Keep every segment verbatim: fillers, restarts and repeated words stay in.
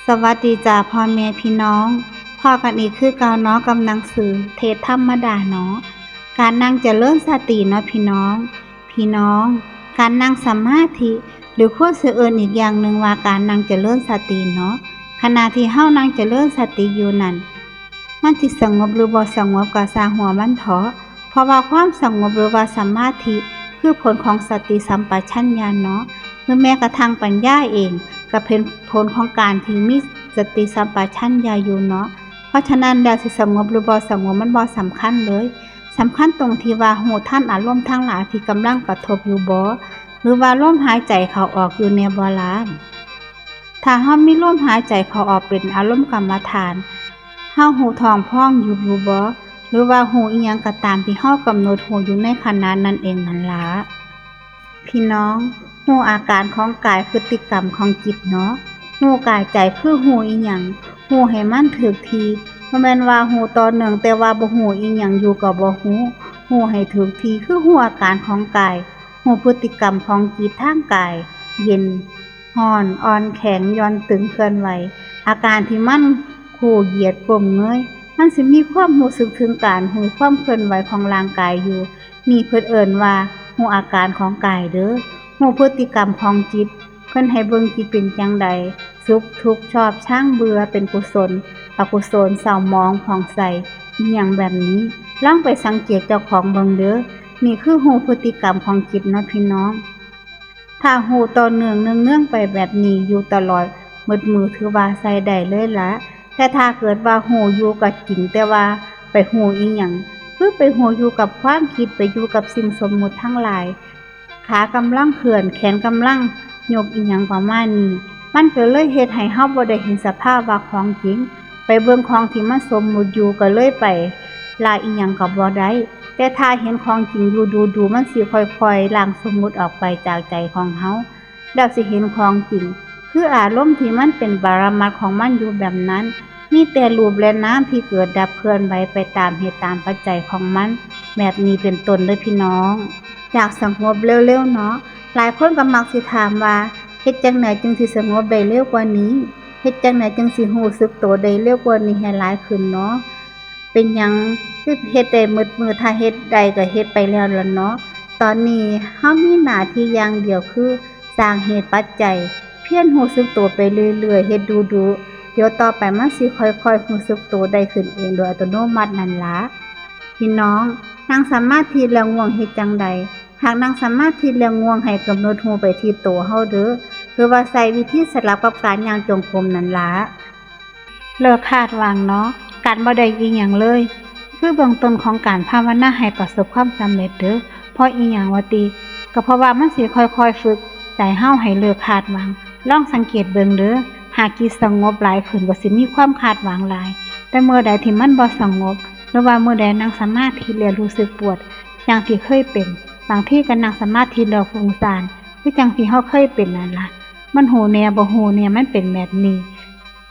สวัสดีจ้าพ่อแม่พี่น้อง พ้อกันอีกคือเก่าเนาะกับหนังสือเทศธรรมดาเนาะ การนั่งเจริญสติเนาะพี่น้อง พี่น้อง การนั่งสมาธิ หรือควรสิเอิ้นอีกอย่างหนึ่งว่าการนั่งเจริญสติเนาะ ขณะที่เฮานั่งเจริญสติอยู่นั่น มันสิสงบหรือบ่สงบก็ซ่างหัวมันเถาะ เพราะว่าความสงบหรือว่าสมาธิ คือผลของสติสัมปชัญญะเนาะ หรือแม้กระทั่งปัญญาเอง ก็เป็นผลของการที่มีสติสัมปชัญญะอยู่เนาะ เพราะฉะนั้นแล้วสิสงบหรือบ่สงบมันบ่สำคัญเลย สำคัญตรงที่ว่ารู้ทันอารมณ์ทั้งหลายที่กำลังกระทบอยู่บ่ หรือว่าลมหายใจเข้าออกอยู่แน่บ่ล่ะ ถ้าเฮามีลมหายใจเข้าออกเป็นอารมณ์กรรมฐาน เฮารู้ท้องพองยุบอยู่บ่ หรือว่ารู้อิหยังก็ตามที่เฮากำหนดรู้อยู่ในขณะนั้นเองนั่นล่ะ พี่น้อง รู้อาการของกาย พฤติกรรมของจิตเนาะ รู้กายใจคือรู้อิหยัง รู้ให้มันถูกที่ บ่แม่นว่ารู้ต่อเนื่องแต่ว่าบ่รู้อิหยังอยู่ก็บ่รู้ รู้ให้ถูกที่คือรู้อาการของกาย รู้พฤติกรรมของจิตทางกาย เย็น ฮ้อน อ่อน แข็ง หย่อน ตึง เคลื่อนไหว อาการที่มันคู่เหยียดก้มเงย มันสิมีความรู้สึกถึงการรู้ความเคลื่อนไหวของร่างกายอยู่ นี่เพิ่นเอิ้นว่ารู้อาการของกายเด้อ รู้พฤติกรรมของจิต เพิ่นให้เบิ่งจิตเป็นจั่งใด สุข ทุกข์ ชอบ ชัง เบื่อ เป็นกุศล อกุศล เศร้าหมอง ผ่องใส อิหยังแบบนี้ ลองไปสังเกตเจ้าของเบิ่งเด้อ นี่คือรู้พฤติกรรมของจิตเนาะพี่น้อง ถ้ารู้ต่อเนื่องเนืองๆไปแบบนี้อยู่ตลอดหมดมื้อถือว่าใช้ได้เลยละ แต่ถ้าเกิดว่ารู้อยู่ก็จริง แต่ว่าไปรู้อิหยัง คือไปรู้อยู่กับความคิด ไปอยู่กับสิ่งสมมุติทั้งหลาย ขากำลังเคลื่อน แขนกำลังยกอิหยังประมาณนี้ มันก็เลยเฮ็ดให้เฮาบ่ได้เห็นสภาวะของจริง ไปเบิ่งของที่มันสมมุติอยู่ก็เลยไปละอิหยังก็บ่ได้ แต่ถ้าเห็นของจริงอยู่ดูๆ มันสิค่อยๆ ล้างสมมุติออกไปจากใจของเฮา แล้วสิเห็นของจริง คืออารมณ์ที่มันเป็นปรมัตถ์ของมันอยู่แบบนั้น มีแต่รูปและนามที่เกิดดับเคลื่อนไหวไปตามเหตุตามปัจจัยของมัน แบบนี้เป็นต้นเด้อพี่น้อง อยากสงบเร็วๆเนาะ หลายคนก็มักสิถามว่า เฮ็ดจั่งใดจึงสิสงบได้เร็วกว่านี้ เฮ็ดจั่งใดจึงสิรู้สึกโตได้เร็วกว่านี้ให้หลายขึ้นเนาะ เป็นหยังคือเฮ็ดได้หมดมื้อ ถ้าเฮ็ดได้ก็เฮ็ดไปแล้วล่ะเนาะ ตอนนี้เฮามีหน้าที่อย่างเดียวคือสร้างเหตุปัจจัย เพียรรู้สึกโตไปเรื่อยๆ เฮ็ดดูๆ เดี๋ยวต่อไปมันสิค่อยๆรู้สึกโตได้ขึ้นเองโดยอัตโนมัตินั่นล่ะ พี่น้อง นั่งสมาธิแล้วง่วงเฮ็ดจั่งใด หากนั่งสมาธิแล้วง่วงให้กำหนดรู้ไปที่โตเฮาเด้อ หรือว่าใช้วิธีสลับกับการย่างจงกรมนั่นล่ะ เลิกคาดหวังเนาะ การบ่ได้อิหยังเลย คือเบื้องต้นของการภาวนาให้ประสบความสำเร็จเด้อ เพราะอิหยังวะติ ก็เพราะว่ามันสิค่อยๆฝึกใจเฮาให้เลิกคาดหวัง ลองสังเกตเบิ่งเด้อ หากจิตสงบหลายขึ้นก็สิมีความคาดหวังหลาย แต่เมื่อใดที่มันบ่สงบ หรือว่าเมื่อใดนั่งสมาธิแล้วรู้สึกปวด อย่างที่เคยเป็น บางทีก็นั่งสมาธิแล้วฟุ้งซ่าน คือจั่งที่เฮาเคยเป็นนั่นล่ะ มันฮู้แน่บ่ฮู้แน่ มันเป็นแบบนี้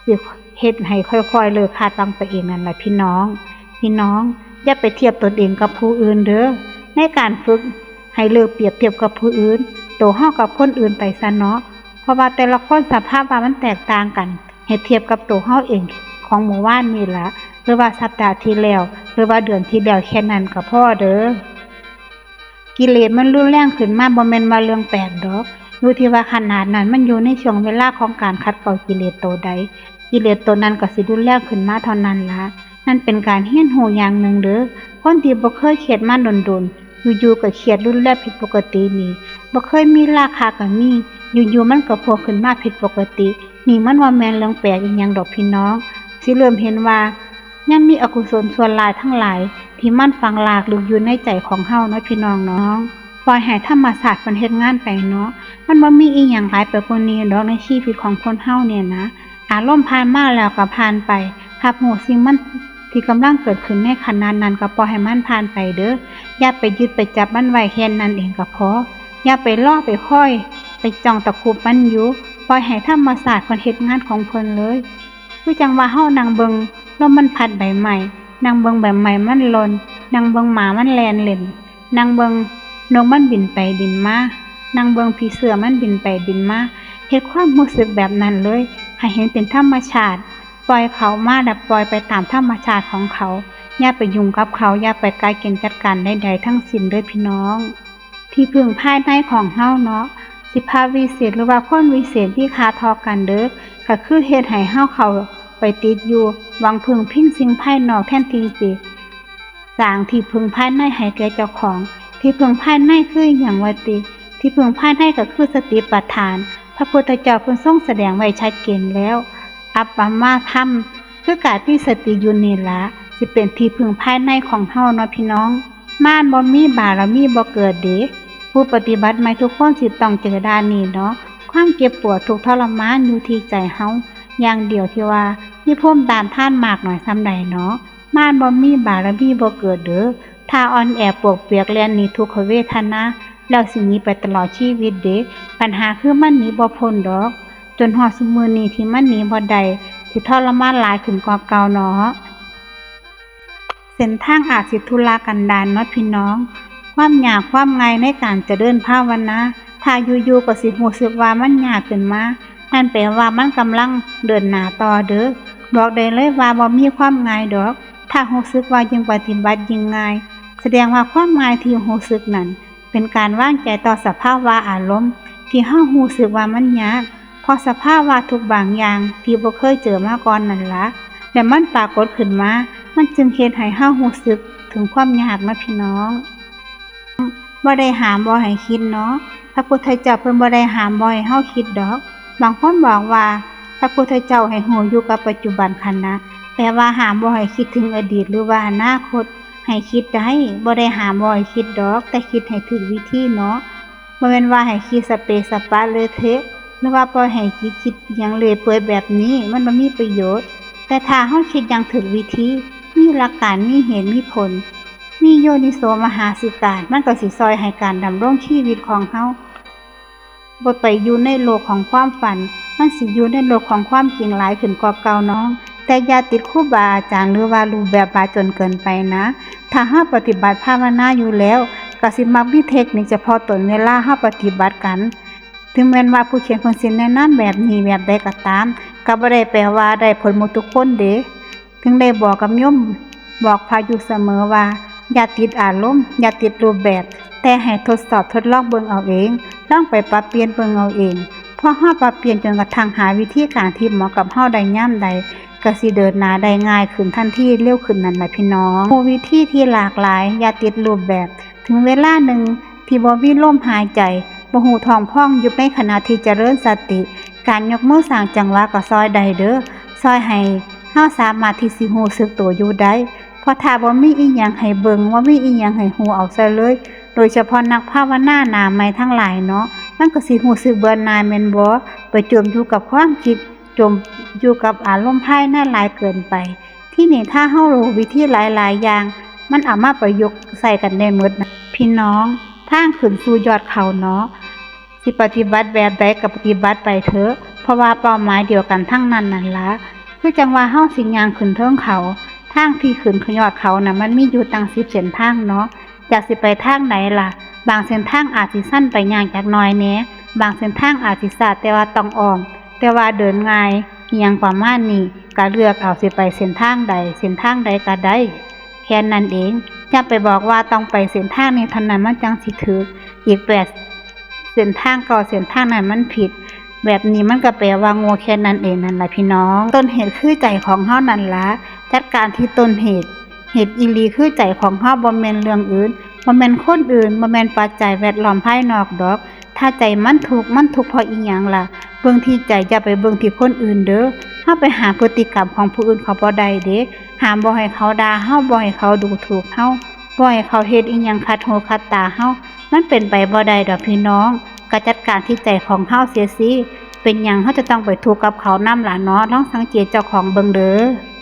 สิเฮ็ดให้ค่อยๆเลิกคาดหวังไปเองนั่นล่ะพี่น้อง พี่น้อง อย่าไปเทียบตนเองกับผู้อื่นเด้อ ในการฝึกให้เลิกเปรียบเทียบกับผู้อื่น โตเฮากับคนอื่นไปซะเนาะ เพราะว่าแต่ละคนสภาพว่ามันแตกต่างกัน ให้เทียบกับโตเฮาเองของมื้อวานนี้ล่ะ หรือว่าสัปดาห์ที่แล้ว หรือว่าเดือนที่แล้ว แค่นั้นก็พอเด้อ กิเลสมันรุนแรงขึ้นมาบ่แม่นว่าเรื่องแปลกดอก อยู่ที่ว่าขนาดนั้นมันอยู่ในช่วงเวลาของการขัดเกลากิเลสโตใด กิเลสโตนั้นก็สิรุนแรงขึ้นมาเท่านั้นล่ะ นั่นเป็นการเรียนรู้อย่างหนึ่งเด้อ คนที่บ่เคยเครียดมาโดนๆ อยู่ๆก็เครียดรุนแรงผิดปกตินี่ บ่เคยมีราคะก็มี อยู่ๆมันก็โผล่ขึ้นมาผิดปกติ นี่มันบ่แม่นเรื่องแปลกอิหยังดอกพี่น้อง สิเริ่มเห็นว่า ยังมีอกุศลชั่วร้ายทั้งหลาย ที่มันฝังรากลึกอยู่ในใจของเฮาเนาะพี่น้องเนาะ ปล่อยให้ธรรมชาติเพิ่นเฮ็ดงานไปเนาะ มันบ่มีอิหยังหลายไปกว่านี้ดอกในชีวิตของคนเฮาเนี่ยนะ อารมณ์ผ่านมาแล้วก็ผ่านไป รับรู้สิ่งมันที่กำลังเกิดขึ้นในขณะนั้นก็ปล่อยให้มันผ่านไปเด้อ อย่าไปยึดไปจับมันไว้แค่นั้นเองก็พอ อย่าไปรอไปคอย ไปจ้องตะคุบมันอยู่ ปล่อยให้ธรรมชาติเพิ่นเฮ็ดงานของเพิ่นเลย คือจั่งว่าเฮานั่งเบิ่งลมมันพัดใบไม้ นั่งเบิ่งใบไม้มันหล่น นั่งเบิ่งหมามันแล่นเล่น นั่งเบิ่งนกมันบินไปบินมา นั่งเบิ่งผีเสื้อมันบินไปบินมา เฮ็ดความรู้สึกแบบนั้นเลย ให้เห็นเป็นธรรมชาติ ปล่อยเขามาและปล่อยไปตามธรรมชาติของเขา อย่าไปยุ่งกับเขา อย่าไปกะเกณฑ์จัดการใดๆทั้งสิ้นเด้อพี่น้อง ที่พึ่งภายในของเฮาเนาะ สิพระวิเศษหรือว่าคนวิเศษมีค่าเท่ากันเด้อ ก็คือเฮ็ดให้เฮาเข้าไปติดอยู่ หวังพึ่งพิงสิ่งภายนอกแทนที่สิ สร้างที่พึ่งภายในให้แก่เจ้าของ ที่พึ่งภายในคือหยังวะติ ที่พึ่งภายในก็คือสติปัฏฐาน พระพุทธเจ้าเพิ่นทรงแสดงไว้ชัดเจนแล้ว อัปปมาธรรม คือกายมีสติอยู่นี่ละ สิเป็นที่พึ่งภายในของเฮาเนาะพี่น้อง มารบ่มีบารมีบ่เกิดเด้ ผู้ปฏิบัติใหม่ทุกคนสิต้องเจอด่านนี้เนาะ ความเจ็บปวดทุกข์ทรมานอยู่ที่ใจเฮาอย่างเดียวที่ว่ามีภูมิต้านทานมากน้อยส่ำใดเนาะ มารบ่มีบารมีบ่เกิดเด้อ ถ้าอ่อนแอปวกเปียกแล่นหนีทุกขเวทนา แล้วสิหนีไปตลอดชีวิตเด้ ปัญหาคือมันหนีบ่พ้นดอก จนฮอดซุมื้อนี้ที่มันหนีบ่ได้ สิทรมานหลายขึ้นกว่าเก่าเนาะ เส้นทางอาจสิทุรกันดารเนาะพี่น้อง ความยากความง่ายในการเจริญภาวนา ถ้าอยู่ๆก็สิรู้สึกว่ามันยากขึ้นมา นั่นแปลว่ามันกำลังเดินหน้าต่อเด้อ บอกได้เลยว่าบ่มีความง่ายดอก ถ้ารู้สึกว่ายิ่งปฏิบัติยิ่งง่าย แสดงว่าความง่ายที่รู้สึกนั้น เป็นการวางใจต่อสภาวะอารมณ์ ที่เฮารู้สึกว่ามันยาก เพราะสภาวะทุกข์บางอย่างที่บ่เคยเจอมาก่อนนั่นละ และมันปรากฏขึ้นมา มันจึงเฮ็ดให้เฮารู้สึกถึงความยากนะพี่น้อง บ่ได้ห้ามบ่ให้คิดเนาะ พระพุทธเจ้าเพิ่นบ่ได้ห้ามบ่ให้เฮาคิดดอก บางคนบอกว่า พระพุทธเจ้าให้รู้อยู่กับปัจจุบันขณะ แปลว่าห้ามบ่ให้คิดถึงอดีตหรือว่าอนาคต ให้คิดได้ บ่ได้ห้ามบ่ให้คิดดอก แต่คิดให้ถูกวิธีเนาะ บ่แม่นว่าให้คิดสะเปะสะปะเลอะเทอะ หรือว่าปล่อยให้จิตคิดหยังเรื่อยเปื่อยแบบนี้ มันบ่มีประโยชน์ แต่ถ้าเฮาคิดอย่างถูกวิธี มีหลักการ มีเหตุ มีผล มีโยนิโสมนสิการ มันก็สิซ่อยให้การดำรงชีวิตของเฮา บ่ไปอยู่ในโลกของความฝัน มันสิอยู่ในโลกของความจริงหลายขึ้นกว่าเก่าน้อง แต่อย่าติดครูบาอาจารย์หรือว่ารูปแบบหลายจนเกินไปนะ ถ้าเฮาปฏิบัติภาวนาอยู่แล้ว ก็สิมักมีเทคนิคเฉพาะตนเวลาเฮาปฏิบัติกัน ถึงแม้นว่าผู้เขียนเพิ่นสิแนะนำแบบนี้แบบใดก็ตาม ก็บ่ได้แปลว่าได้ผลหมดทุกคนเด้ ถึงได้บอกกับโยม บอกพระอยู่เสมอว่า อย่าติดอารมณ์ อย่าติดรูปแบบ แต่ให้ทดสอบทดลองเบิ่งเอาเอง ลองไปปรับเปลี่ยนเบิ่งเอาเอง พอเฮาปรับเปลี่ยนจนกระทั่งหาวิธีการที่เหมาะกับเฮาได้ยามใด ก็สิเดินหน้าได้ง่ายขึ้นทันที เร็วขึ้นนั่นล่ะพี่น้อง ฮู้วิธีที่หลากหลาย อย่าติดรูปแบบ ถึงเวลาหนึ่งที่บ่มีลมหายใจ บ่ฮู้ท้องพองยุบในขณะที่เจริญสติ การยกมือสร้างจังหวะก็ซ่อยได้เด้อ ซ่อยให้เฮาสามารถที่สิฮู้สึกตัวอยู่ได้ เพราะถ้าบ่มีอิหยังให้เบิ่ง บ่มีอิหยังให้ฮู้เอาซะเลย โดยเฉพาะนักภาวนาหน้าใหม่ทั้งหลายเนาะ มันก็สิฮู้สึกเบื่อหน่ายแม่นบ่ ไปจมอยู่กับความคิด จมอยู่กับอารมณ์ภายในหลายเกินไป ทีนี้ถ้าเฮารู้วิธีหลายๆอย่าง มันเอามาประยุกต์ใช้กันได้หมดนะ พี่น้อง ทางขึ้นสู่ยอดเขาเนาะ สิปฏิบัติแบบใดก็ปฏิบัติไปเถอะ เพราะว่าเป้าหมายเดียวกันทั้งนั้นนั่นละ คือจั่งว่าเฮาสิย่างขึ้นเทิงเขา ทางที่ขึ้นยอดเขาน่ะ มันมีอยู่ตั้งสิบเส้นทางเนาะ อยากสิไปทางใดล่ะ บางเส้นทางอาจสิชันไปยากจักหน่อยแหน่ บางเส้นทางอาจสิซาดแต่ว่าต้องอ้อม แต่ว่าเดินง่าย อิหยังประมาณนี้ ก็เลือกเอาสิไปเส้นทางใด เส้นทางใดก็ได้ แค่นั้นเอง อย่าไปบอกว่าต้องไปเส้นทางนี้เท่านั้นมันจั่งสิถูก อีกแปดเส้นทาง เก้าเส้นทางนั้นมันผิด แบบนี้มันก็แปลว่าโง่แค่นั้นเองนั่นล่ะพี่น้อง ต้นเหตุคือใจของเฮานั่นล่ะ จัดการที่ต้นเหตุ เหตุอีหลีคือใจของเฮา บ่แม่นเรื่องอื่น บ่แม่นคนอื่น บ่แม่นปัจจัยแวดล้อมภายนอกดอก ถ้าใจมันทุกข์ มันทุกข์เพราะอิหยังล่ะ เบิ่งที่ใจ อย่าไปเบิ่งที่คนอื่นเด้อ เฮาไปห้ามพฤติกรรมของผู้อื่นเขาบ่ได้เด้ ห้ามบ่ให้เขาด่าเฮา บ่ให้เขาดูถูกเฮา บ่ให้เขาเฮ็ดอิหยังขัดหูขัดตาเฮา มันเป็นไปบ่ได้ดอกพี่น้อง ก็จัดการที่ใจของเฮาเสียสิ เป็นหยังเฮาจะต้องไปทุกข์กับเขานำล่ะเนาะ ลองสังเกตเจ้าของเบิ่งเด้อ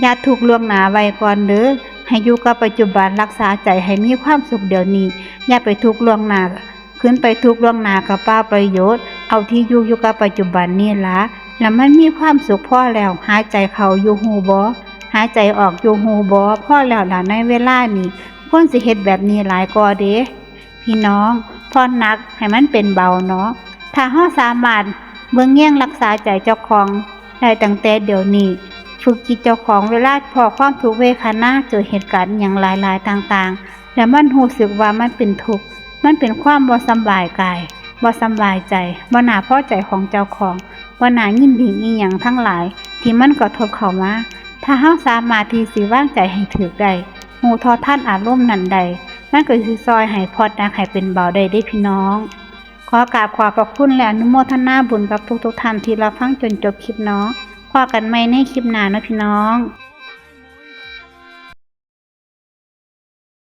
อย่าทุกข์ล่วงหน้าไว้ก่อนเด้อ ให้อยู่กับปัจจุบัน รักษาใจให้มีความสุขเดี๋ยวนี้ อย่าไปทุกข์ล่วงหน้า คืนไปทุกข์ล่วงหน้าก็เปล่าประโยชน์ เอาที่อยู่อยู่กับปัจจุบันนี่ล่ะ แล้วมันมีความสุขพอแล้ว หายใจเข้าอยู่ฮู้บ่ หายใจออกอยู่ฮู้บ่ พอแล้วล่ะในเวลานี้ ควรสิเฮ็ดแบบนี้หลายกว่าเด้ พี่น้อง ผ่อนหนักให้มันเป็นเบาเนาะ ถ้าเฮาสามารถเบิ่งแยงรักษาใจเจ้าของ ได้ตั้งแต่เดี๋ยวนี้ ฝึกจิตเจ้าของเวลาพ้อความทุกข์เวทนา เจอเหตุการณ์อหย่างหลายๆต่างๆ แล้วมันรู้สึกว่ามันเป็นทุกข์ มันเป็นความบ่สำบายกาย บ่สำบายใจ บ่น่าพอใจของเจ้าของ บ่น่ายินดีอีหยังทั้งหลาย ที่มันกระทบเข้ามา ถ้าเฮาสามารถที่สิวางใจให้ถูกได้ รู้เท่าทันอารมณ์นั้นได้ มันก็สิซอยให้ผ่อนหนักให้เป็นเบาได้เด้พี่น้อง ขอกราบขอบพระคุณและอนุโมทนาบุญกับทุกๆท่านที่รับฟังจนจบคลิปเนาะ พ้อกันใหม่ในคลิปหน้าเนาะพี่น้อง